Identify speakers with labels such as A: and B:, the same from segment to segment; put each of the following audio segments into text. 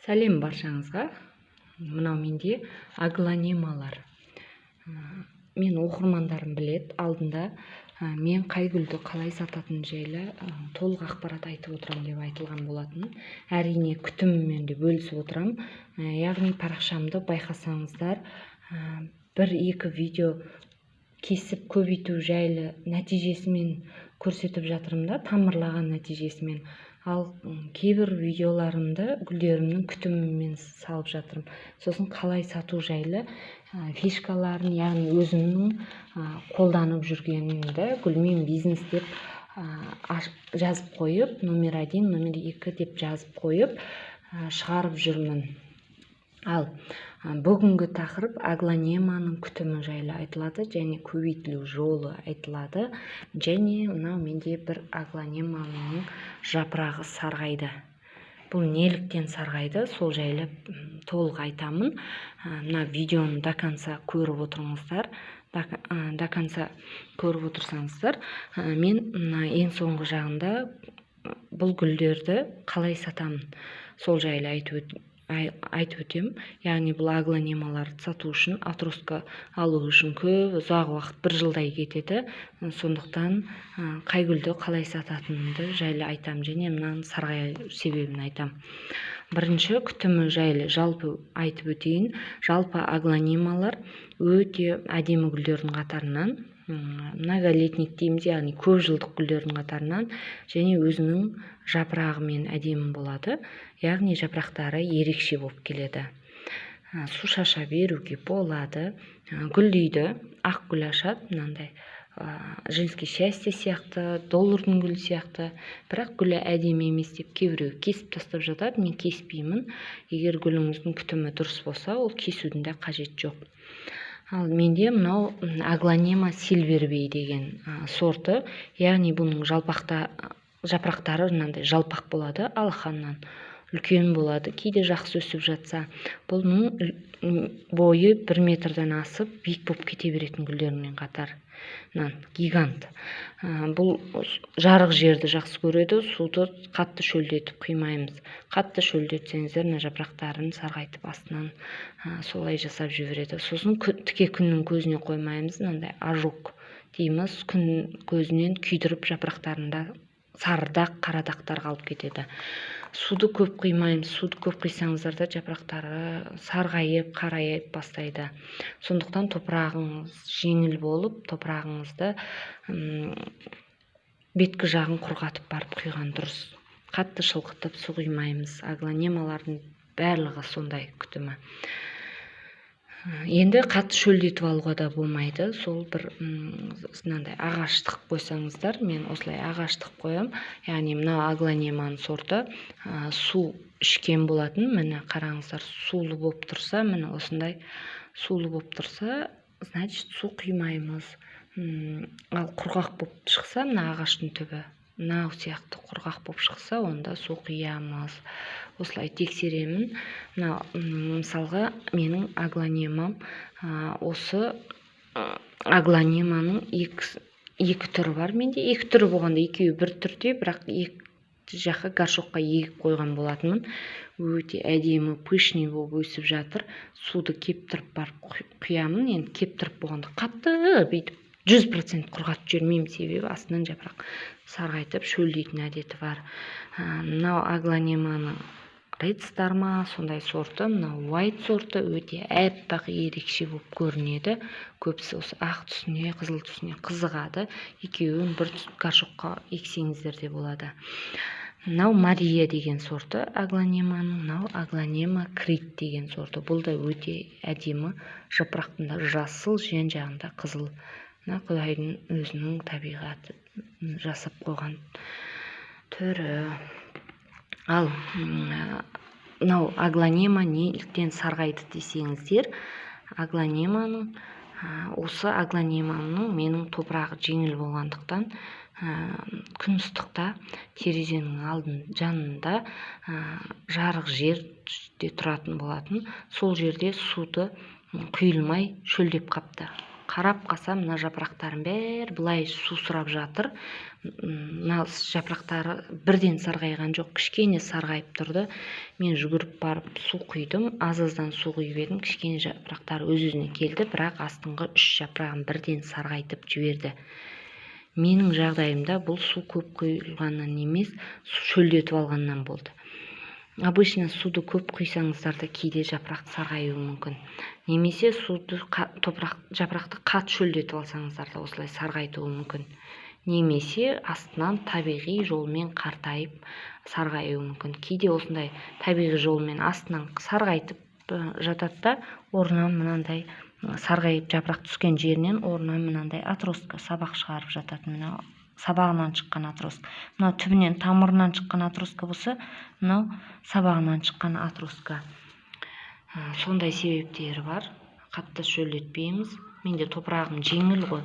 A: Сәлем баршаңызға! Мынау менде аглонемалар. Мен оқырмандарым білет, алдында мен қай гүлді қалай сататын жайлы толық ақпарат айтып отырамын деп айтылған болатын. Әрине, күтіміммен де бөлісіп отырамын. Яғни парақшамды байқасаңыздар, бір-екі видео кесіп көбейту жайлы нәтижесімен көрсетіп жатырмын да, тамырлаған нәтижесімен. Ал кейбір видеоларымды гүлдерімнің күтімімен салып жатырмын. Сосын қалай сату жайлы фишкаларын, яғни өзімнің қолданып жүргенімді гүлмен бизнес деп жазып қойып, номер 1, номер 2 деп жазып қойып шығарып жүрмін. Ал бүгінгі тақырып аглонеманың күтімі жайлы айтылады және көбейтілу жолы айтылады. Және мынау менде бір аглонеманың жапырағы сарғайды. Бұл неліктен сарғайды, сол жайлы толық айтамын. Мына видеоны до конца көріп отырыңыздар. До конца көріп отырсаңыздар, мен мына ең соңғы жағында бұл гүлдерді қалай сатамын, сол жайлы айтып өтемін. Яғни бұл аглонемаларды сату үшін, отростка алу үшін көп ұзақ уақыт, бір жылдай кетеді. Сондықтан қай гүлді қалай сататынымды жайлы айтамын және мынаның сарғаю себебін айтамын. Бірінші күтімі жайлы жалпы айтып өтейін. Жалпы аглонемалар өте әдемі гүлдердің қатарынан, многолетник дейміз, яғни көп жылдық гүлдердің қатарынан, және өзінің жапырағымен әдемі болады, яғни жапырақтары ерекше болып келеді. Су шаша беруге болады, гүлдейді, ақ гүл ашады, мынандай женский счастье сияқты, доллардың гүлі сияқты, бірақ гүлі әдемі емес деп кейбіреу кесіп тастап жатады. Мен кеспеймін. Егер гүліңіздің күтімі дұрыс болса, ол кесудің де қажеті жоқ. Ал менде мынау аглонема сильвербей деген сорты, яғни бұның жапырақтары мынандай жалпақ болады, алақаннан үлкен болады, кейде жақсы өсіп жатса. Бұның бойы 1 метрден асып биік болып кете беретін гүлдермен қатар. Мына гигант. Бұл жарық жерді жақсы көреді, суды қатты шөлдетіп құймаймыз. Қатты шөлдетсеңіздер, мына жапырақтарын сарғайтып астынан солай жасап жібереді. Сосын тіке күннің көзіне қоймаймыз, мынандай ожог дейміз, күн көзінен күйдіріп жапырақтарында сарыдақ, қарадақтар қалып кетеді. Суды көп құймаймыз, суды көп құйсаңыздар да жапырақтары сарғайып, қарайып бастайды. Сондықтан топырағыңыз жеңіл болып, топырағыңызды беткі жағын құрғатып барып құйған дұрыс. Қатты шылқытып су құймаймыз. Аглонемалардың барлығы сондай күтімі. Енді қатты шөлдетіп алуға да болмайды. Сол бір мынандай ағаш тығып қойсаңыздар, мен осылай ағаш тығып қоямын. Яғни мына аглонеманың сорты су ішкен болатын. Міне қараңыздар, сулы болып тұрса, міне осындай сулы болып тұрса, значит су құймаймыз. Ал құрғақ болып шықса, мына ағаштың түбі мынау сияқты құрғақ болып шықса, онда су құямыз. Осылай тексеремін. Мына, мысалға, менің аглонемам, осы, аглонеманың екі түрі бар менде. Екі түрі болғанда екеуі бір түрде, бірақ екі жаққа горшокқа егіп қойған болатынмын. Өте әдемі, пышный болып өсіп жатыр. Суды кептіріп барып құямын. Енді кептіріп болғанда қатты бүйтіп 100% құрғатып жібермеймін, себебі астынан жапырақ сарғайтып шөлдейтін әдеті бар. Мынау аглонеманы Red Star ма, сондай сорты, мынау White сорты өте әппақ ерекше болып көрінеді. Көбісі осы ақ түсіне, қызыл түсіне қызығады. Екеуін бір горшокқа ексеңіздер де болады. Мынау Мария деген сорты аглонеманың, мынау аглонема Крит деген сорты. Бұл да өте әдемі, жапырақтың да жасыл, жан жағында қызыл. Мына Құдайдың өзінің табиғаты жасап қойған түрі. Ал мынау аглонема неліктен сарғайды десеңіздер, осы аглонеманың менің топырағы жеңіл болғандықтан, күн ыстықта терезенің алдын жанында, жарық жерде тұратын болатын, сол жерде суды құйылмай шөлдеп қапты. Қарап қалсам, мына жапырақтарым бәрі былай сусырап жатыр. Мына жапырақтары бірден сарғайған жоқ, кішкене сарғайып тұрды. Мен жүгіріп барып су құйдым, аз-аздан су құйып едім, кішкене жапырақтары өз-өзіне келді, бірақ астыңғы 3 жапырағын бірден сарғайтып жіберді. Менің жағдайымда бұл су көп құйылғаннан емес, шөлдетіп алғаннан болды. Обычно суды көп құйсаңыздар да кейде жапырақ сарғаюы мүмкін. Немесе суды топырақ жапырақты қатты шөлдетіп алсаңыздар да осылай сарғайтуы мүмкін. Немесе астынан табиғи жолмен қартайып сарғаюы мүмкін. Кейде осындай табиғи жолмен астынан сарғайтып жатады да, орнынан мынандай сарғайып жапырақ түскен жерінен орнынан мынандай отростка сабақ шығарып жатады. Мына сабағынан шыққан отростка. Мынау түбінен тамырынан шыққан отростка болса, мынау сабағынан шыққан отростка. Сондай себептері бар. Қатты шөлдетпейміз. Менде топырағым жеңіл ғой.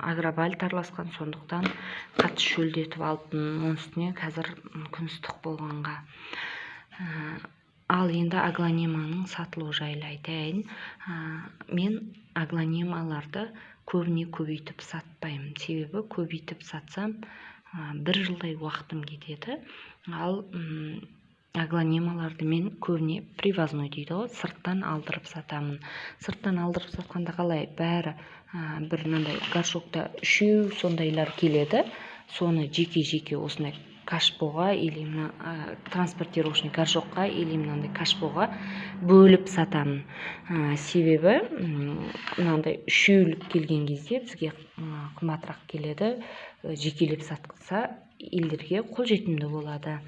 A: Агробальт араласқан, сондықтан қатты шөлдетіп алыппын. Оның үстіне қазір күн ыстық болғанға. Ал енді аглонеманың сатылуы жайлы айтайын. Мен аглонемаларды көбіне көбейтіп сатпаймын. Себебі көбейтіп сатсам, бір жылдай уақытым кетеді. Ал аглонемаларды мен көбіне привозной дейді ғой, сырттан алдырып сатамын. Сырттан алдырып сатқанда қалай, бәрі бір мынандай горшокта 3 сондайлар келеді. Соны жеке-жеке осындай кашпоға или мына транспортировочный горшокқа или мынандай кашпоға бөліп сатамын. Себебі мынандай үшеулік келген кезде бізге қымбатырақ келеді, жекелеп сатқызса елдерге қолжетімді болады.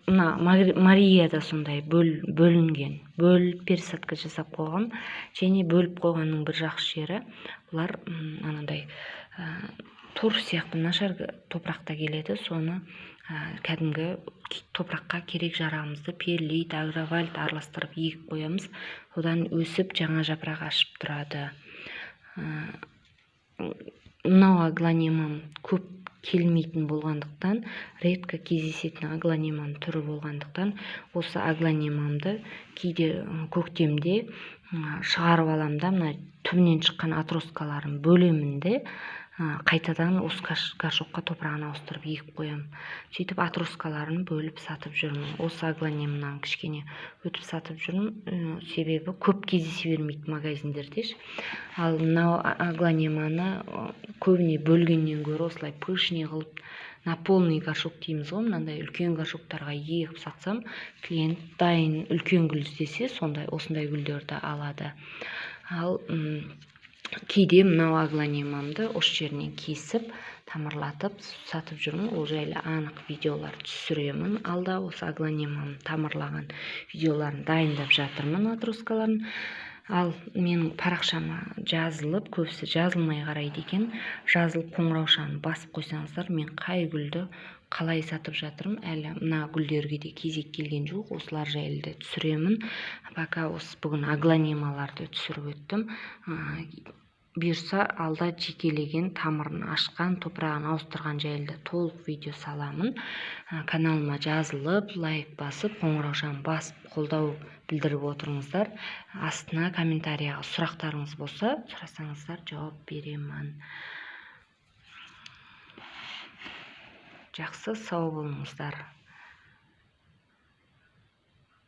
A: Мына Марияда сондай бөлінген, бөліп пересадка жасап қойған. Және бөліп қойғанның бір жақсы жері, бұлар анандай торф сияқты нашар топырақта келеді. Соны кәдімгі топыраққа керек жарағымызды перлит, агровальт араластырып егіп қоямыз. Одан өсіп жаңа жапырақ ашып тұрады. Мынау аглонемам көп келмейтін болғандықтан, редко кездесетін аглонеманың түрі болғандықтан, осы аглонемамды кейде көктемде шығарып аламын да, мына түбінен шыққан отросткаларын бөлемін де, қайтадан осы горшокқа топырағын ауыстырып егіп қоямын. Сөйтіп отросткаларын бөліп сатып жүрмін. Осы аглонемнан кішкене өтіп сатып жүрмін, себебі көп кездесе бермейді магазиндерде. Ал мынау аглонеманы көбіне бөлгеннен гөрі осылай пышный қылып на полный горшок дейміз ғой, мынандай үлкен горшоктарға егіп сатсам, клиент дайын үлкен гүл іздесе, сондай осындай гүлдерді алады. Ал кейде мынау аглонемамды осы жерінен кесіп, тамырлатып сатып жүрмін. Ол жайлы анық видеолар түсіремін. Алда осы аглонемам тамырлаған видеоларын дайындап жатырмын, отросткаларын. Ал менің парақшама жазылып, көбісі жазылмай қарайды екен. Жазылып қоңыраушаны басып қойсаңыздар, мен қай гүлді қалай сатып жатырмын, әлі мына гүлдерге де кезек келген жоқ, осылар жайлы да түсіремін. Пока осы бүгін аглонемаларды түсіріп өттім. Бұйырса алда жекелеген тамырын ашқан, топырағын ауыстырған жайлы да толық видео саламын. Каналыма жазылып, лайк басып, қоңыраушаны басып, қолдау білдіріп отырыңыздар. Астына комментарияға сұрақтарыңыз болса, сұрасаңыздар жауап беремін. Жақсы, сау болыңыздар.